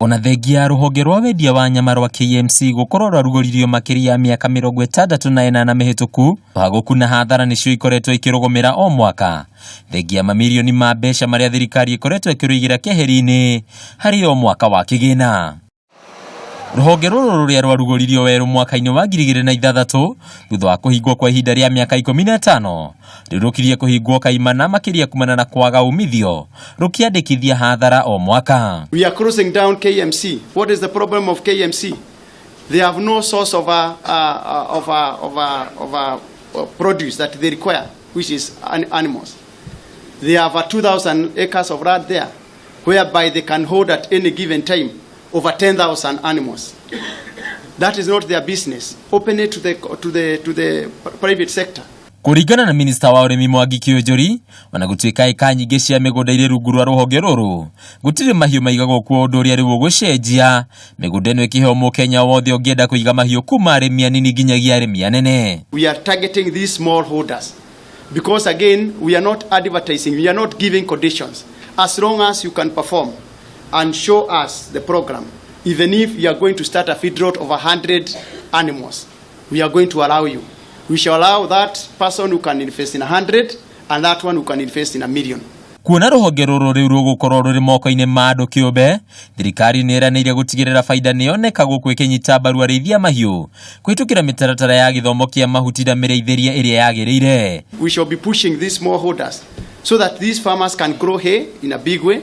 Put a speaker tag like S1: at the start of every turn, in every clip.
S1: Ona thengia ya rũhonge rwa wendia wa nyama rwa KMC gũkorwo rwarugũririo makĩria ya mĩaka 68 mĩhĩtũku, ũhagũku na hathara nĩcio ikoretwo ikĩrũgũmĩra o mwaka, thengia ya mamirioni ma mbeca marĩa thirikari ĩkoretwo ĩkĩrũigĩra keheri-inĩ harĩ o mwaka wa kĩgĩna. Rũhonge rũrũ rũrĩa rwarugũririo werũ mwaka-inĩ wa 2006 thutha wa kũhingwo kwa ihinda rĩa mĩaka 15 rĩu rũkirie kũhingwo kaimana makĩria kumana na kwaga umithio rũkĩandĩkithia hathara o mwaka.
S2: We are closing down KMC. What is the problem of KMC? They have no source of a produce that they require, which is animals. They have a 2,000 acres of land there, whereby they can hold at any given time over 10,000 animals. That is not their business. Open it to the private sector.
S1: Kũringana na minista wa ũrĩmi Mwangi Kĩũnjũri, ona gũtuĩka ĩka nyingĩ cia mĩgũnda irĩ rungu rwa rũhonge rũrũ gũtirĩ mahiũ maigagwo kuo, ũndũ ũrĩa rĩu ũgũcenjia mĩgũnda ĩno ĩkĩheo mũkenya wothe ũngĩenda kũiga mahiũ kuma arĩmi anini nginyagia arĩmi anene.
S2: We are targeting these small holders because, again, we are not advertising, we are not giving conditions. As long as you can perform and show us the program, even if you are going to start a feedlot of 100 animals, we are going to allow you. We shall allow that person who can invest in 100 and that one who can invest in a million.
S1: Kuona rũhonge rũrũ rĩu rũgũkorwo rũrĩ moko-inĩ ma andũ kĩũmbe, thirikari nĩ ĩranĩire gũtigĩrĩra baida nĩyoneka gũkũ ĩkĩnyita mbaru arĩithia mahiũ kũhĩtũkĩra mĩtaratara ya gĩthomo kĩa mahuti na mĩrĩithĩrie ĩrĩa yagĩrĩire.
S2: We shall be pushing these smallholders so that these farmers can grow hay in a big way,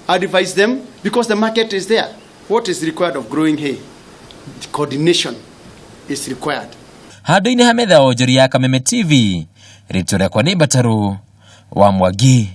S2: advise them, because the market is there. What is required of growing hay? The coordination is required.
S1: Handũ-inĩ ha metha ya onjoria ya Kameme TV, rĩtwa rĩakwa nĩ Mbatarũ wa Mwangi.